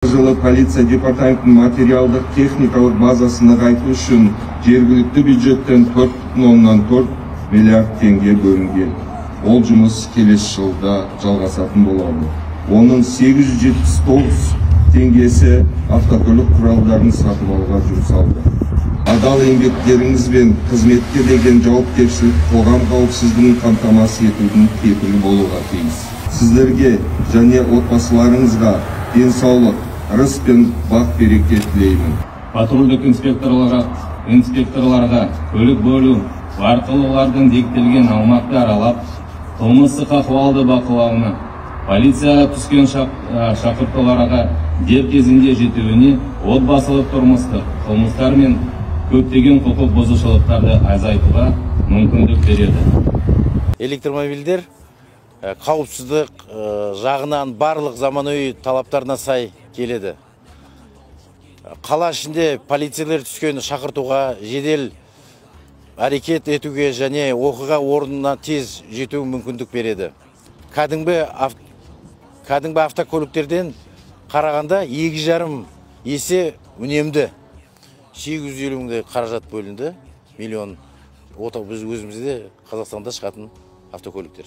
Жылы полиция департаментінің материалдық техникалық базасын нығайту үшін жергілікті бюджеттен 4,4 миллиард теңге бөлінген. Ол жұмыс келесі жылда жалғасатын болады. Оның 879 теңгесі автокөлік құралдарын сатып алуға жұмсалды. Адал еңбектеріңіз бен қызметке деген жауапкершілік қоғам қауіпсіздігін қамтамасыз етудің кепілі болуға тиіс. Сіздерге және отбасыларыңызға денсаулық, ырыс пен бақ береке тілеймін. Патрульдік инспекторларға көлік бөлу арқылы олардың бекітілген аумақты аралап, қылмыстық ахуалды бақылауына, полицияға түскен шақыртуларға дер кезінде жетуіне, отбасылық тұрмыстық қылмыстар мен көптеген құқық бұзушылықтарды азайтуға мүмкіндік береді. Электромобильдер қауіпсіздік жағынан барлық заманауи талаптарына сай келеді. Қала ішінде полицейлер түскен шақыртуға жедел әрекет етуге және оқиға орнына тез жету мүмкіндік береді. Кәдімгі автокөліктерден қарағанда 2,5 есе үнемді. 850 мыңдай қаражат бөлінді, миллион. Біз өзімізде Қазақстанда шығатын автокөліктер.